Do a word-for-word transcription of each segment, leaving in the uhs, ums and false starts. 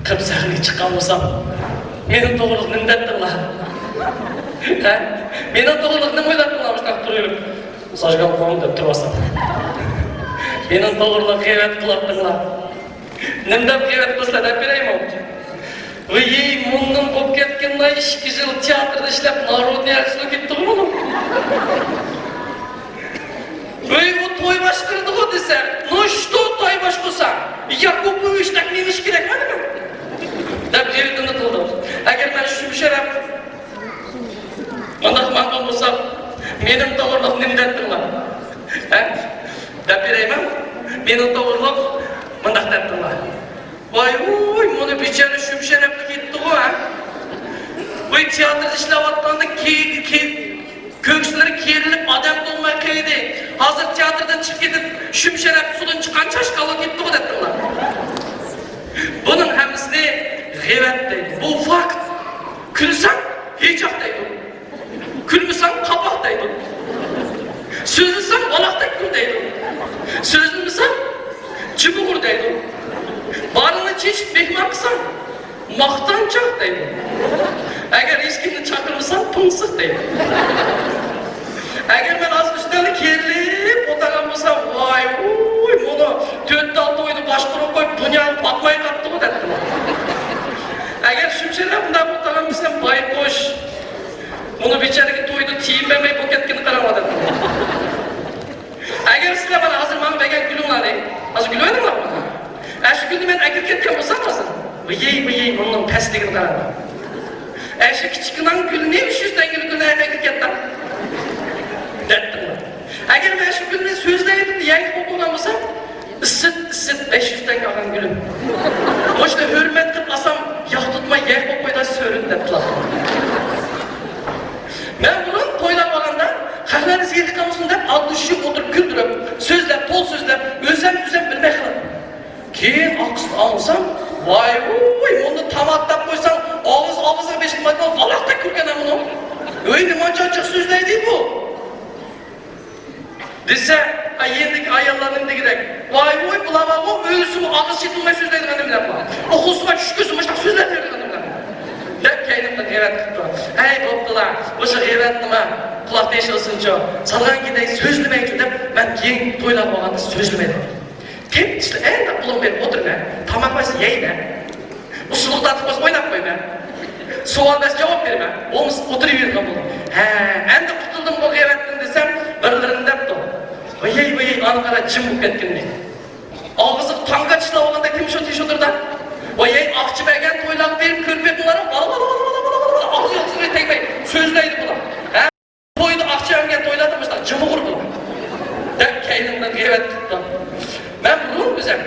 قىپ سەھنىگە چىققان بولسام، مېنىڭ توغرىلىق نېمە دەپتىڭلار؟ ھە؟ مېنىڭ توغرىلىق نېمە ئويلاپتىڭلار مۇشۇنداق تۇرۇۋېرىپ؟ ساجگان قوڭ دەپ تۇرۇۋالسام. مېنىڭ توغرىلىق غەيۋەت قىلىۋاتتىڭلار. نېمە دەپ غەيۋەت قىلسىلەر دەپ بېرەيمۇ؟ ۋىي، مۇندىن بولۇپ كەتكىنىلا ئىككى يىل تىياتىردا ئىشلەپ، نارودنىي ئارتىس بولۇپ كېتىپتىغۇ بۇنىڭ. ۋىي، ئۇ توي باشقۇرىدىغۇ دېسە، نو شتو توي باشقۇرسا، ياكوبوۋىچتەك مېڭىش كېرەكمۇ نېمە؟ دەپ غەيۋىتىمنى قىلدىم. ئەگەر مەن شۇمشەرەپ مۇنداق ماڭغان بولسام، مېنىڭ توغرىلىق نېمە دەپتىڭلار؟ ھە؟ دەپ بېرەيمۇ؟ مېنىڭ توغرىلىق مۇنداق دەپتىڭلار. ۋاي ۋۇي، مانا بىچارە شۇمشەرەپلا كېتىپتىغۇ، ھە؟ ۋاي، تىياتىردا ئىشلەۋاتقاندا كېيىن، كېيىن كۆكسىلىرى كېرىلىپ، ئادەم بولماي قېلىدى. ھازىر تىياتىردىن چىقىپ كېتىپ، شۇمشەرەپ سۇدىن چىققان چاشقان بولۇپ كېتىپتىغۇ دەپتىڭلار. بۇنىڭ ھەممىسىنى غەيۋەت دەيدۇ. بۇ فاكت. كۈلسەڭ، ھىجاق دەيدۇ. كۈلمىسەڭ، قاپاق دەيدۇ. سۆزلىسەڭ، ۋالاقتەك كۈل دەيدۇ. سۆزلىمىسەڭ، جىمىغۇر دەيدۇ. بارىڭنى چېچىپ مېھمان قىلساڭ، ماختانچاق دەيدۇ. ئەگەر ھېچكىمنى چاقىرمىساڭ، پىڭسىق دەيدۇ. ئەگەر مەن ھازىر ئۈستەلدە كېرىلىپ ئولتۇرغان بولسام، ۋاي ۋۇي، مانا تۆت تال توينى باشقۇرۇپ قويۇپ، دۇنياغا پاتماي قاپتىغۇ دەپتىمەن. ئەگەر شۇمشەرەپ مۇنداق ئولتۇرغان بولسام، بايقۇش، مانا بىچارىگە تويدا تىيىن بەرمەي بولۇپ كەتكىنىنى قاراڭلار دەپتىمەن. ئەگەر سىلەر مانا ھازىر ماڭا بەرگەن گۈلۈڭلارنى، ھازىر گۈلۈۋەردىڭلارمۇ؟ ئەشۇ گۈلنى مەن ئەكىرىپ كەتكەن بولسام ھازىر، ۋىيەي، ۋىيەي، مۇنىڭ پەسلىكىنى قاراڭلار. ئەشۇ كىچىككىنە گۈلنى، ئۈچ يۈز تەڭگىلىك گۈلنى ئەكىرىپ كەتتىڭ دەپتىمەن. ئەگەر مەن شۇ گۈلنى سۆزلەي دەپ يەڭگە قويۇپ قويغان بولسام، ئىسسىت، ئىسسىت، بەش يۈز تەڭگە ئالغان گۈلۈم. مۇشۇنى ھۆرمەت قىلىپ ئالسام، ياق تۇتماي يەڭگە قويۇپ قويدى، سۆرۈن دەپتىلا. مەن بۇرۇن تويلار بارغاندا، خەقلەرنى زېرىككەن بولسۇن دەپ، ئالدىشىپ ئولتۇرۇپ كۈلدۈرۈپ، سۆزلەپ، تولا سۆزلەپ، ئۆزەم، ئۆزەم بىلمەي قالاتتىم. كېيىن ئارقىسىدىن ئاڭلىسام، ۋاي ۋۇي، مۇندا تاماق دەپ قويساڭ، ئاغزى ئاغزىغا بېسىپ قويىدىغان ۋالاقتەك كۈلگەن مۇنۇ. ۋەي، نېمانچە ئاچچىق سۆزلەيدۇ بۇ؟ دېسە، ئا، يېنىدىكى ئاياللار نېمە دېگۈدەك؟ ۋاي ۋۇي، بۇلار بارغۇ، ئۆزىمۇ ئاغزى چېتىلماي سۆزلەيدىغان نېمىلەر بار. ئۇخلىسىمۇ چۈش كۆرسە مۇشۇنداق سۆزلەپ بېرىدىغان نېمىلەر بار. دەپ كەينىمدىن غەيۋەت قىپتۇ. ھەي، بوپتۇلا، مۇشۇ غەيۋەتنىمۇ قۇلاق تېشىغىسىنچۇ، سالغان گېدەي سۆزلىمەيچۇ دەپ، مەن كېيىن تويلار بولغاندا سۆزلىمەيدىغان. تېمىتىشلا ئەنە قولۇم بېرىپ ئولتۇرىمەن. تاماق بەرسە يەيمەن. ئۇسسۇلۇق تارتىپ قويسا ئويناپ قويىمەن. سوئال بەرسە جاۋاب بېرىمەن. بولمىسا ئولتۇرۇۋېرىدىغان بولدۇم. ھە، ئەمدى قۇتۇلدۇم بۇ غەيۋەتتىن دېسەم، بىرلىرىنى دەپتۇ. ۋىيەي، ۋىيەي، ئانا قارا جىم بولۇپ كەتكىنىنى. ئاغزىغا تاڭگا چىشلاۋالغاندەك تىمشۇ تىشۇدۇردا. ۋىيەي، ئاقچا بەرگەن تويلارغا بېرىپ كۆرۈپ بېقىڭلار، ۋالا، ۋالا، ۋالا، ئاغزى يوقسۇنى تەگمەي سۆزلەيدۇ بۇلار. ھە؟ تويدا ئاقچا ئەمگەن تويلاردا مۇشۇنداق جىمىغۇر بۇ دەپ كەينىمدىن غەيۋەت قىپتۇ. مەن بۇرۇن ئۆزۈم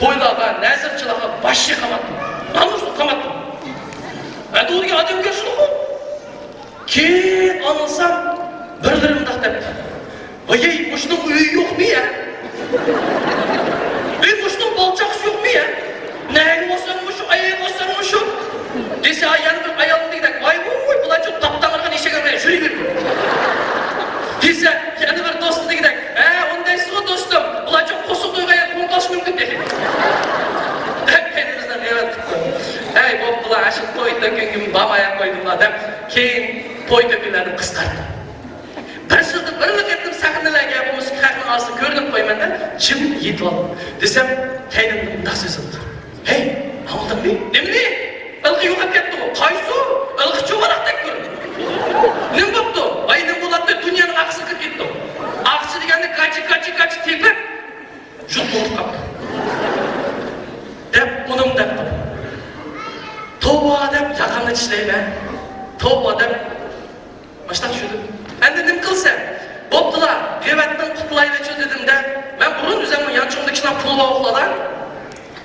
تويلارغا، نەزىرچىلارغا باش چايقىماتتىم. نامۇسلۇق قىلماتتىم. مەن دېگەن ئادەم كۆرسىدىغۇ. كېيىن ئاڭلىسام، بىرلىرى مۇنداق دەپتۇ. ۋاي، مۇشۇنىڭ ئۆيى يوقمۇ يا؟ ۋاي، مۇشۇنىڭ بالىچاقىسى يوقمۇ يا؟ نەگە بارساڭ مۇشۇ، ئاياغا بارساڭ مۇشۇ. دېسە، يەنە بىر ئايال دېگەندەك، ۋاي، ۋۇي، ۋۇي، بۇلار چوق تاپتاڭلىرىغا نېشەگە بىلەن يۈرۈۋېرىدۇ. دېسە، يەنە بىر دوستى دېگەندەك، ھە، ئۇندايسىغۇ دوستۇم، بۇلار چوق قورساق تويغان يەردە قوڭ قالىشى مۇمكىن تېخى. دەپ كەينىمىزدىن غەيۋەت قىپتۇ. ھەي، بوپتۇلا، ئاشۇ توي تۆكۈنگىمۇ بارماياق قويدۇملا دەپ، كېيىن توي تۆكۈنلەرنى قىسقارتتىم. بىر يىلدا بىرلا قېتىم سەھنىلەرگە بولمىسا خەقنىڭ ئارىسىدا كۆرۈنۈپ قويىمەن دەپ جىم يېتىۋالدىم. دېسەم، كەينىمدىن مۇنداق سۆز قىلدى. ھەي، ئاڭلىدىڭمۇ؟ نېمىنى؟ ھېلىقى يوقاپ كەتتىغۇ. قايسى؟ ھېلىقى چوۋالاقتەك كۆرۈنىدۇ. نېمە بوپتۇ؟ ۋاي، نېمە بولاتتى؟ دۇنيانىڭ ئاقچىسى كىرىپ كېتىپتۇ. ئاقچا دېگەندە گاچا، گاچا، گاچا تېپىپ، ژۇت بولۇپ قاپتۇ. دەپ، ئۇنىمۇ دەپتۇ. توۋا دەپ، ياقامنى چىشلەيمەن. توۋا دەپ، ماشتاق چۈشۈردۈم. ئەمدى نېمە قىلسەم؟ بوپتۇلا، غەيۋەتتىن قۇتۇلايلىچۇ دېدىم-دە، مەن بۇرۇن ئۆزۈمنىڭ يانچۇقۇمدىكى شۇنداق پۇل بار ئوخلادا،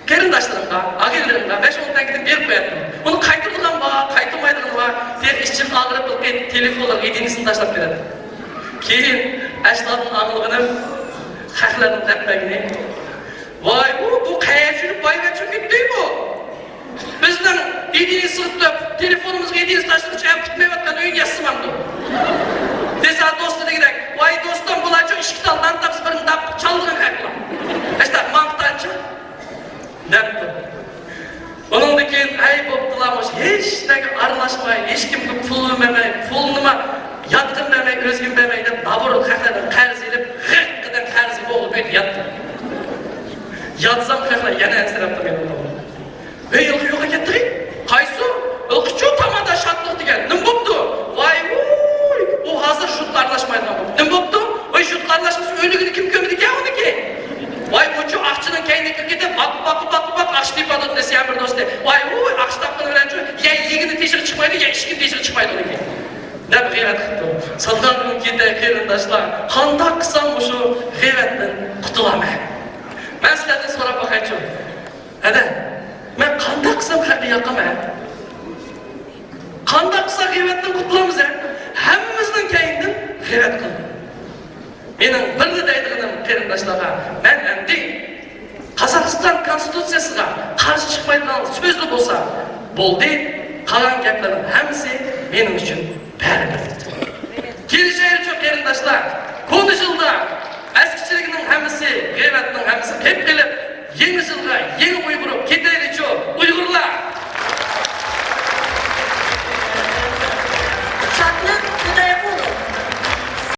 قېرىنداشلىرىمغا، ئاغىنىلىرىمغا بەش-ئون تەڭگىدىن بېرىپ قوياتتىم. ئۇنى قايتۇرىدىغان بار، قايتۇرمايدىغان بار، تېخى ئىچىم ئاغرىپ، بىر قېتىم تېلېفونلىرىغا ئىدىيىسىنى تاشلاپ بېرەتتىم. كېيىن ئەسلىدىن ئاڭلىغىنىم، خەقلەرنىڭ دەپ بەرگىنى، ۋاي، ئۇ، بۇ قەيەرگە يۈرۈپ بايۋەچچە كېتىپتۇ بۇ؟ بىزنىڭ ئىدىيە سىغىپ، تېلېفونىمىزغا ئىدىيە تاشلىغۇچە ھەم پۈتمەيۋاتقان ئۆينى ياسىمامدۇ؟ دېسە، دوستى دېگۈدەك، ۋاي دوستۇم، بۇلار چوق ئىككى تال نان تاپسا، بىرنى داپ چالىدىغان خەقلەر. ئىشتە، ما ئارىلاشماي، ھېچكىمگە پۇلنى بەرمەي، پۇلنىمۇ ياتقىنى بەرمەي، ئۆزگىمۇ بەرمەي دەپ، نابۇرۇت خەقلەردىن قەرز ئېلىپ، غىققىدە قەرز بولۇپ ئۆيدە ياتتىم. ياتسام خەقلەر يەنە ئەنسىرەپتۇ مېنى. ئۆي يىلقى يوقاپ كەتتى. قايسى؟ يىلقىچۇ تامادا شادلىق دېگەن. نېمە بوپتۇ؟ ۋاي ۋۇي! ئۇ ھازىر ژۇتقا ئارىلاشمايدىغان بوپتۇ. نېمە بوپتۇ؟ ۋاي ژۇتقا ئارىلاشمىسا ئۆلۈكىنى كىم كۆمىدىكەن ئۇنىڭكى؟ ۋاي بۇچۇ ئاقچىنىڭ كەينىگە كىرىپ كېتىپ، باق باق باق باق ئاقچا تېپىۋاتىدۇ دېسە يەنە بىر دوستى. ۋاي ۋۇي ئاقچا تاپقىنى بىلەنچۇ يەر يېگىنى تېشىغا چىقمايدۇ، يەر ئىچكىنى تېشىغا چىقمايدۇ ئۇنىڭكى. دەپ غەيۋەت قىپتۇ. ساتقان كۈنى كېتە قېرىنداشلار، قانداق قىلسام مۇشۇ غەيۋەتتىن قۇتۇلامەن؟ مەن سىلەردىن سوراپ باقايچۇ. ھەدە، مەن قانداق قىلسام خەققە ياقىمەن؟ قانداق قىلساق غەيۋەتتىن قۇتۇلىمىز؟ ھەممىمىزنىڭ كەينىدىن غەيۋەت قىلدى. مېنىڭ بىرلا دەيدىغىنىم قېرىنداشلارغا، مەن ئەمدى قازاقىستان كونستىتۇتسىيەسىغا قارشى چىقمايدىغان سۆزلا بولسا بولدى، قالغان گەپلەرنىڭ ھەممىسى مېنىڭ ئۈچۈن بەرىبىر. كېلىشەيلىچۇ قېرىنداشلار، كونا يىلدا ئەسكىچىلىكنىڭ ھەممىسى، غەيۋەتنىڭ ھەممىسى قېلىپ قېلىپ، يېڭى يىلغا، يېڭى